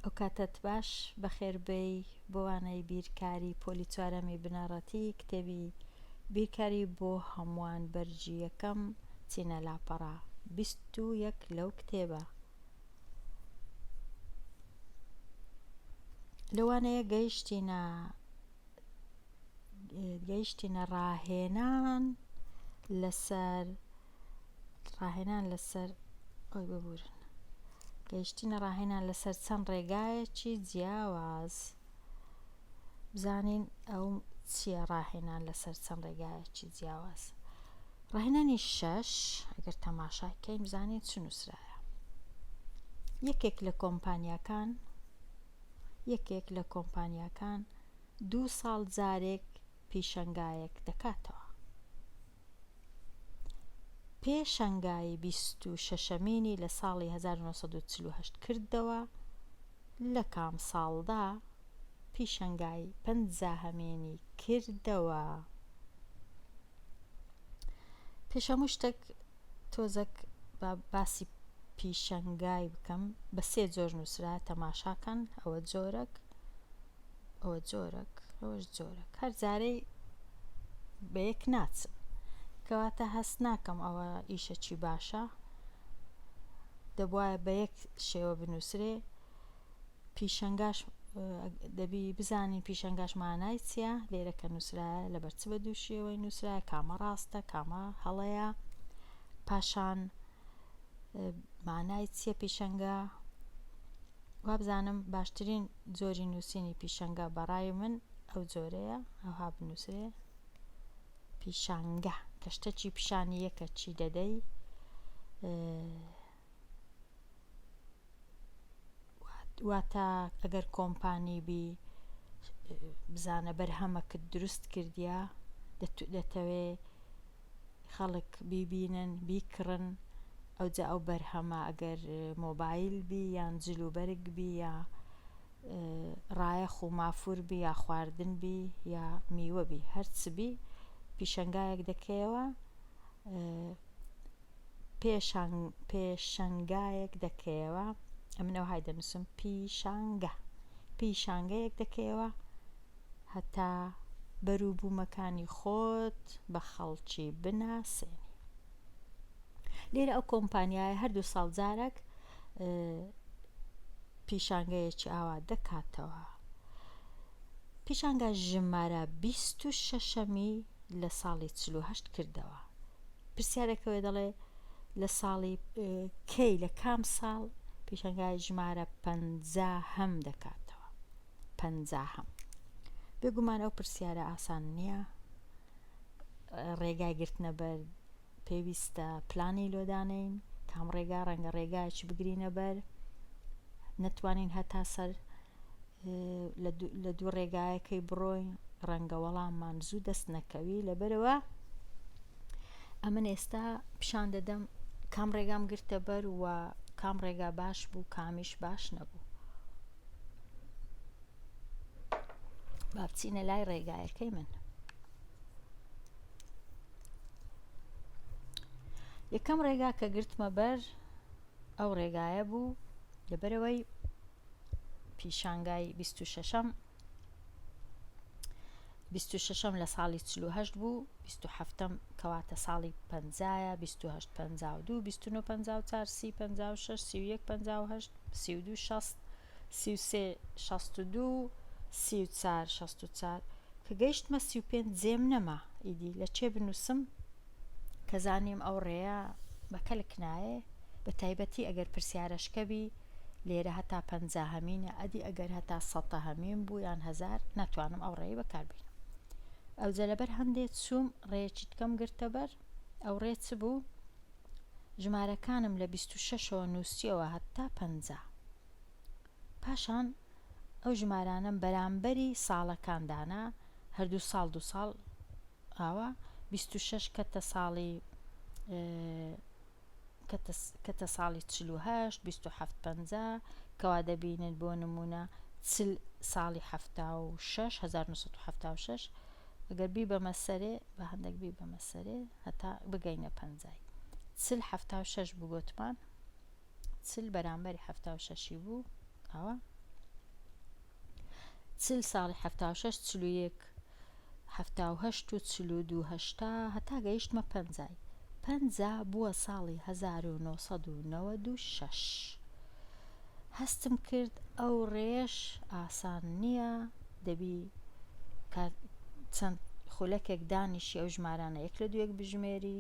ئەوکاتەت باش بەخێربێی بۆ وانەی بیرکاری پۆلی چوارەمی بنەڕەتی کتێبی بیرکاری بۆ هەمووان بەرگی یەکەم چینە لاپەڕە 21 لەو کتێبە لەوانەیە گەیشتینە گەیشتینە ڕاهێنان لەسەر ڕاهێنان لەسەر ئۆی ببورن گەیشتینە ڕاهێنان لەسەر چەند ڕێگایەکی جیاواز بزانین ئەو چییە ڕاهێنان لەسەر چەند ڕێگایەکی جیاواز ڕاهێنانی شەش ئەگەر تەماشای کەین بزانین چ نووسرایە یەکێک لە کۆمپانیاکان یەکێک لە کۆمپانیاکان دوو ساڵ جارێک پیشەنگایەک دەکاتەوە. پێشەنگای 26ەمینی لە ساڵی 1948 کردەوە، لە کام ساڵدا پیشەنگای پەنجاهەمینی کردەوە؟ پێش هەموو شتێک تۆزەک با باسی پیشەنگای بکەم بە سێ جۆر نووسرا تەماشاکەن ئەوە جۆرەک ئەوە جۆرەک ئەوەش جۆرەک هەر جارەی بە یەک ناچن کەواتە هەست ناکەم ئەوە ئیشەکی باشە دەبواە بە یەک شێوە بنووسرێ پیشەنگاش دەبی بزانین پیشەنگاش مانای چییە لێرە کە نووسرایە لەبەر چ بە دوو شێوەی نووسرایە کامە ڕاستە کامە هەڵەیە پاشان مانای چییە پیشەنگا وابزانم باشترین جۆری نووسینی پیشەنگا بەڕای من ئەو جۆرەیە ئەوها بنووسرێ پیشانگە کە شتەکی پیشانی یەکە چی دەدەی واتە ئەگەر کۆمپانی بی بزانە بەرهەمەکت دروست کردیە دەتەوێ خەڵک بیبینن بیکڕن ئەوجا ئەو بەرهەمە ئەگەر مۆبایل بی یان جل و بەرگ بی یا ڕایەخ و مافور بی یا خواردن بی یا میوە بی هەرچ بی پیشەنگایەک دەکەیەوە پێشەنگایەک دەکەیەوە ئەمن ئەوهای دەنووسم پیشانگە پیشانگەیەک دەکەیەوە هەتا بەروبوومەکانی خۆت بە خەڵکی بناسێنی لێرە ئەو کۆمپانیایە هەردوو ساڵ جارێک پیشانگەیەکی ئاوا دەکاتەوە پیشانگا ژمارە 26ەمی لە ساڵی 48 کردەوە پرسیارەکەوێ دەڵێ لە ساڵی کەی لە کام ساڵ پیشانگای ژمارە 50 هەم دەکاتەوە 50 هەم بێگومان ئەو پرسیارە ئاسان نییە ڕێگای گرتنە بەر پێویستە پلانی لۆدانین کام ڕێگا ڕەنگە ڕێگایکی بگرینە بەر نەتوانین هەتا سەر لە دوو ڕێگایەکەی بڕۆین ڕەنگە وەڵاممان زوو دەست نەکەوی لەبەرەوە ئەمن ئێستا پیشان دەدەم کام ڕێگام گرتە بەر و کام ڕێگا باش بوو کامیش باش نەبوو با بچینە لای ڕێگایەکەی من یەکەم ڕێگا کە گرتمە بەر ئەو ڕێگایە بوو لەبەرەوەی پیشانگای بیست و شەشەم بیست و شەشەم لە ساڵی 48 بوو 27ەم کەواتە ساڵی پەنجایە 28 52 29 54 30 56 31 58 32 60 33 62 34 64 کە گەیشتمە 35 جێم نەما ئیدی لە چێ بنووسم کە زانیم ئەو ڕێیە بە کەلک نایێ بە تایبەتی ئەگەر پرسیارەشکە بی لێرە هەتا پەنجاهەمینە ئەدی ئەگەر هەتا سەتەهەمین بوو یان هەزار ناتوانم ئەو ڕێی بەکار بینم ئەوجە لەبەر هەندێ چووم ڕێیەکی تکەم گرتە بەر ئەو ڕێ چ بوو ژمارەکانم لە 26ەوە نووسیەوە هەتا پەنجا پاشان ئەو ژمارانەم بەرامبەری ساڵەکان دانا هەردوو ساڵ دوو ساڵ ئاوا 26 کەتە ساڵی کەتە ساڵی 48 27 50 کەوا دەبینن بۆ نمونە چل ساڵی 76 1976 ئەگەر بیبەمە سەرێ بە هەندێک بیبەمە سەرێ هەتا بگەینە پەنجای چل 76 بگوتمان چل بەرامبەری 76 بوو ئاوا. 40 ساڵی 76 41 78 و 42 هەشتا هەتا گەیشتمە پەنجای پەنجا بووە ساڵی 1996 هەستم کرد ئەو ڕێیەش ئاسان نییە دەبی چەند خولەکێک دانیشی ئەو ژمارانە یەک لە دوویەک بژمێری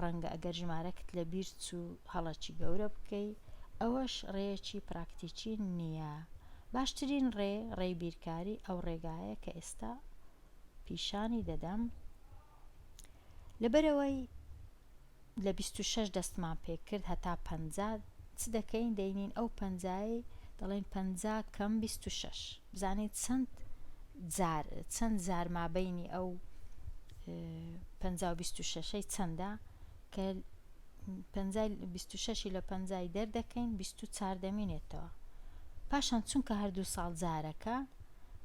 ڕەنگە ئەگەر ژمارەکت لە بیر چوو هەڵەکی گەورە بکەی ئەوەش ڕێیەکی پراکتیکی نییە باشترین ڕێ ڕێی بیرکاری ئەو ڕێگایە کە ئێستا پیشانی دەدەم لەبەرئەوەی لە 26 دەستمان پێکرد هەتا 50 چ دەکەین دەینین ئەو پەنجایەی دەڵێن 50 کەم 26 بزانین چەند جار چەند جار مابینی ئەو 50 و 26ەی چەندە کە پەنجای 26ی لە پەنجای دەردەکەین 24 دەمینێتەوە پاشان چونکە هەردوو ساڵ جارەکە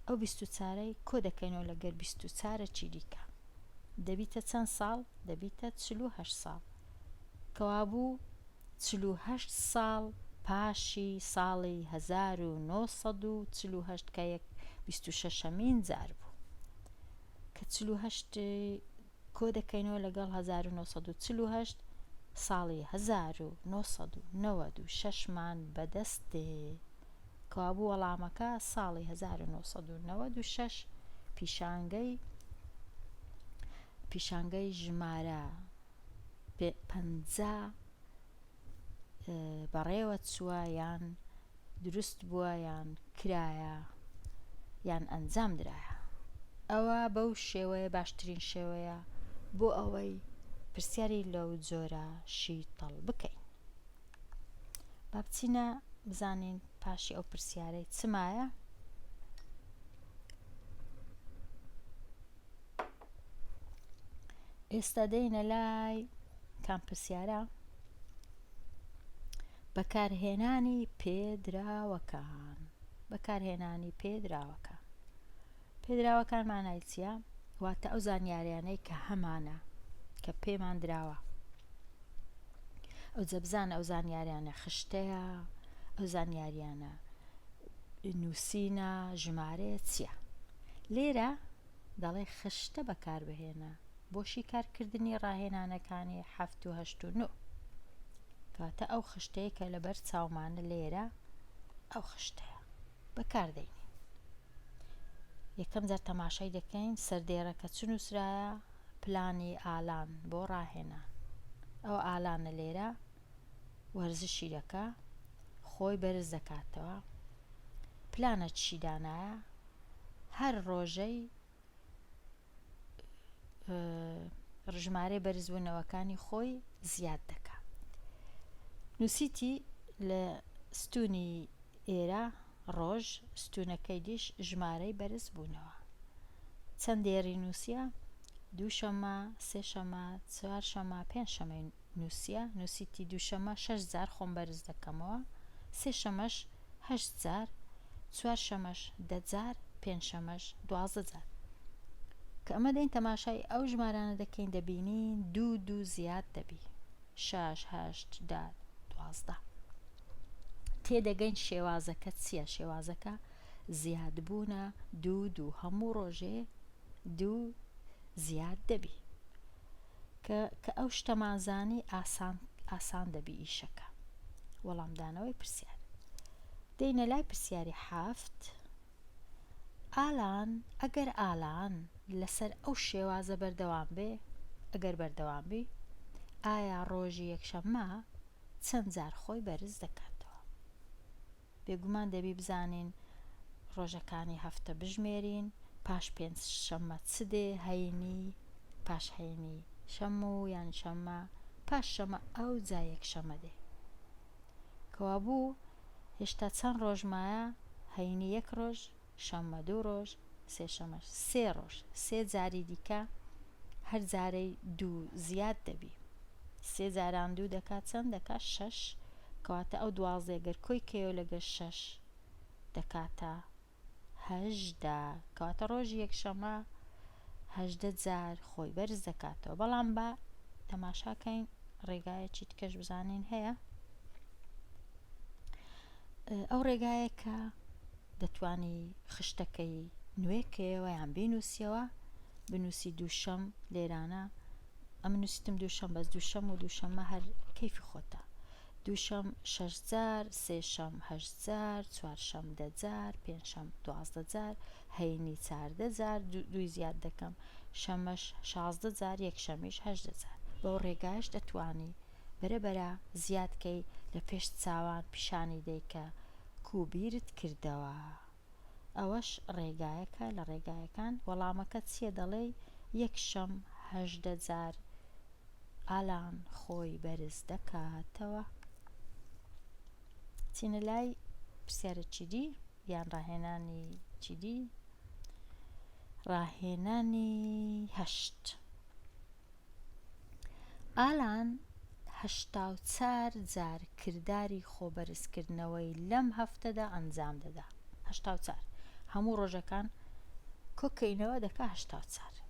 ئەو 24ەی کۆ دەکەینەوە لەگەر 24 چی دیکە دەبیتە چەند ساڵ؟ دەبیتە 48 ساڵ کەوابوو 48 ساڵ پاشی ساڵی 1948 کە یەک 26 ەمین جار بوو کە 48 کۆ دەکەینەوە لەگەڵ 1948 ساڵی 1996 مان بەدەست دێ کەوابوو وەڵامەکە ساڵی 1996 پیشانگەی پیشانگەی ژمارە 50 بەڕێوە چووە یان دروست بووە یان کرایە یان ئەنجام درایە ئەوە بەو شێوەیە باشترین شێوەیە بۆ ئەوەی پرسیاری لەو جۆرە شیتەڵ بکەین با بچینە بزانین پاشی ئەو پرسیارەی چ مایە ئێستا دێینە لای کام پرسیارە بەکارهێنانی پێدراوەکان بەکارهێنانی پێدراوەکان پێدراوەکان مانای چییە؟ واتە ئەو زانیاریانەی کە هەمانە کە پێمان دراوە ئەو جەبزانە ئەو زانیاریانە خشتەیە ئەو زانیاریانە نووسینە ژمارەیە چییە لێرە دەڵێ خشتە بەکاربهێنە بۆ شیکارکردنی ڕاهێنانەکانی حەفت و هەشت و نۆ کەواتە ئەو خشتەیە کە لەبەر چاومانە لێرە ئەو خشتەیە بەکاردەینین یەکەم جار تەماشای دەکەین سەردێڕەکە چ نووسرایە پلانی ئالان بۆ ڕاهێنان ئەو ئالانە لێرە وەرزشی دەکا خۆی بەرز دەکاتەوە پلانە چی دانایە هەر ڕۆژەی ژمارەی بەرزبوونەوەکانی خۆی زیاد دەکا نووسیتی لە ستونی ئێرە ڕۆژ ستونەکەی دیش ژمارەی بەرزبوونەوە چەند دێڕی نووسیە دووشەمە سێشەمە چوارشەمە پێنجشەمەی نووسیە نووسیتی دووشەمە شەش جار خۆم بەرز دەکەمەوە سێشەمەش هەشت جار چوارشەمەش دە جار پێنجشەمەش 12 جار کە ئەمە دەین تەماشای ئەو ژمارانە دەکەین دەبینین دوو دوو زیاد دەبی شەش هەشت دە 12 تێدەگەین شێوازەکە چییە شێوازەکە زیادبوونە دوو دوو هەموو ڕۆژێ دوو زیاد دەبی کە کە ئەو شتەمان زانی ئاسان ئاسان دەبی ئیشەکە وەڵامدانەوەی پرسیار دێینە لای پرسیاری حەفت ئالان ئەگەر ئالان لەسەر ئەو شێوازە بەردەوام بێ ئەگەر بەردەوام بی ئایا ڕۆژی یەکشەممە چەند جار خۆی بەرز دەکاتەوە بێگومان دەبی بزانین ڕۆژەکانی هەفتە بژمێرین پاش پێنج شەممە چ دێ هەینی پاش هەینی شەم و یان شەممە پاش شەمە ئەوجا یەکشەمە دێ کەوابوو هێشتا چەند ڕۆژ مایە هەینی یەک ڕۆژ شەممە دوو ڕۆژ سێشەمەش سێ ڕۆژ سێ جاری دیکە هەر جارەی دوو زیاد دەبی سێ جاران دوو دەکات چەند دەکات شەش کەواتە ئەو دوازدە گەر کۆی کەیەوە لەگەر شەش دەکاتە 18 کەواتە ڕۆژی یەکشەمە 18 جار خۆی بەرز دەکاتەوە بەڵام با تەماشاکەین ڕێگایەکی تکەش بزانین هەیە ئەو ڕێگایە کە. دەتوانی خشتەکەی نوێ کەیەوە یان بینوسیەوە بنوسی دووشەم لێرانە ئەمن نوسیتم دووشەم بەس دووشەم و دووشەممە هەر کەیفی خۆتە دووشەم شەش جار سێشەم هەشت جار چوارشەم دە جار پێنجشەم 12 جار هەینی چاردە جار دووی زیاد دەکەم شەمەش 16 جار یەکشەمیش هەژدە جار بەو ڕێگایش دەتوانی بەرە بەرە زیاد کەی لە پێش چاوان پیشانی دەی کە کوو بیرت کردەوە ئەوەش ڕێگایەکە لە ڕێگایەکان وەڵامەکە چیە دەڵێی یەک شەم 18 جار ئالان خۆی بەرز دەکاتەوە. چینە لای پرسیارە چیدی یان ڕاهێنانی چیدی ڕاهێنانی هەشت ئالان 84 جار کرداری خۆبەرزکردنەوەی لەم هەفتەدا ئەنجام دەدا 84 هەموو ڕۆژەکان کۆکەینەوە دەکا 84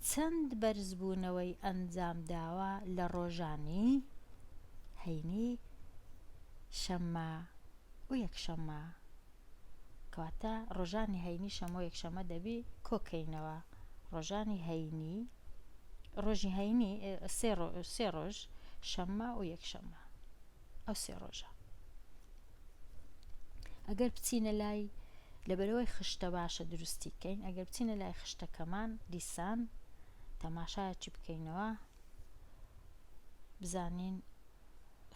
چەند بەرزبوونەوەی ئەنجام داوە لە ڕۆژانی هەینی، شەممە و یەکشەممە. کەواتە ڕۆژانی هەینی، شەممە و یەکشەممە دەبی کۆکەینەوە. ڕۆژانی هەینی، ڕۆژی هەینی سێ ڕۆژ، شەممە و یەکشەممە. ئەو سێ ڕۆژە. ئەگەر بچینە لای لەبەرەوەی خشتە باشە دروستی کەین ئەگەر بچینە لای خشتەکەمان دیسان تەماشایەکی بکەینەوە بزانین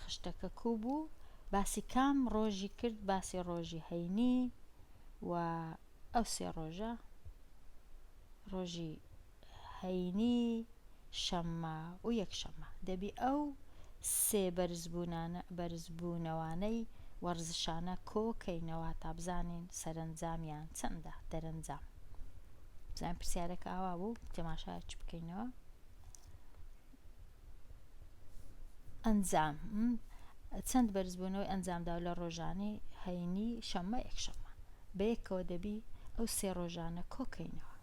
خشتەکە کوو بوو باسی کام ڕۆژی کرد باسی ڕۆژی هەینی و ئەو سێ ڕۆژە ڕۆژی هەینی، شەممە و یەکشەممە. دەبی ئەو سێ بەرزبوونانە بەرزبوونەوانەی وەڕزشانە کۆ کەینەوە تا بزانین سەرەنجامیان چەندە، دەرەنجام. بزانین پرسیارەکە ئاوا بوو، تەماشایەکی بکەینەوە. ئەنجام چەند بەرزبوونەوەی ئەنجامداوە لە ڕۆژانی هەینی، شەممە، یەکشەممە. بەیەکەوە دەبی ئەو سێ ڕۆژانە کۆکەینەوە.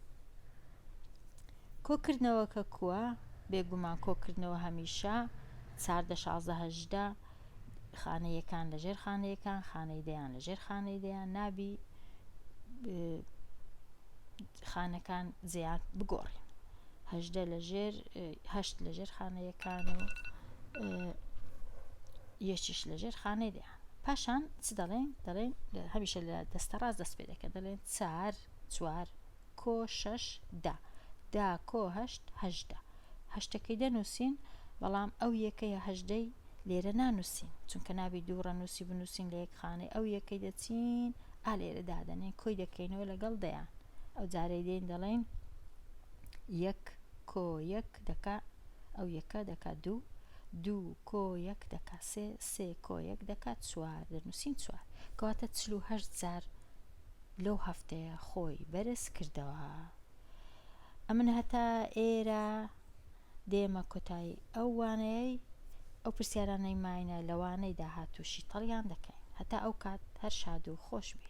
کۆکردنەوەکە کووە؟ بێگومان کۆکردنەوە هەمیشە چاردە، 16، 18 خانە یەکان لە ژێر خانە یەکان، خانەی دەیان لە ژێر خانەی دەیان نابی خانەکان جێیان بگۆڕین. 18 لە ژێر هەشت لە ژێر خانە یەکان و یەکیش لە ژێر خانەی دەیان. پاشان چ دەڵێن؟ دەڵێن هەمیشە لە دەستە ڕاست دەست پێ دەکەن دەڵێن چار چوار کۆ شەش دە دە کۆ هەشت 18 هەشتەکەی دەنووسین بەڵام ئەو یەکەیە هەژدەی لێرە نانووسین چونکە نابی دوو ڕەنووسی بنووسین لە یەک خانەی ئەو یەکەی دەچین ئا لێرە دادەنێن کۆی دەکەینەوە لەگەڵ دەیان ئەو جارەی دێین دەڵێین یەک کۆ یەک دەکا ئەو یەکە دەکا دوو دوو کۆ یەک دەکا سێ سێ کۆ یەک دەکا چوار دەنووسین چوار کەواتە 48 جار لەو هەفتەیە خۆی بەرز کردەوە ئەمن هەتا ئێرە دێمە کۆتایی ئەو وانەیەی ئەو پرسیارانەی ماینە لە وانەی داهاتوو شیتەڵیان دەکەین هەتا ئەو کات هەر شاد و خۆش بی.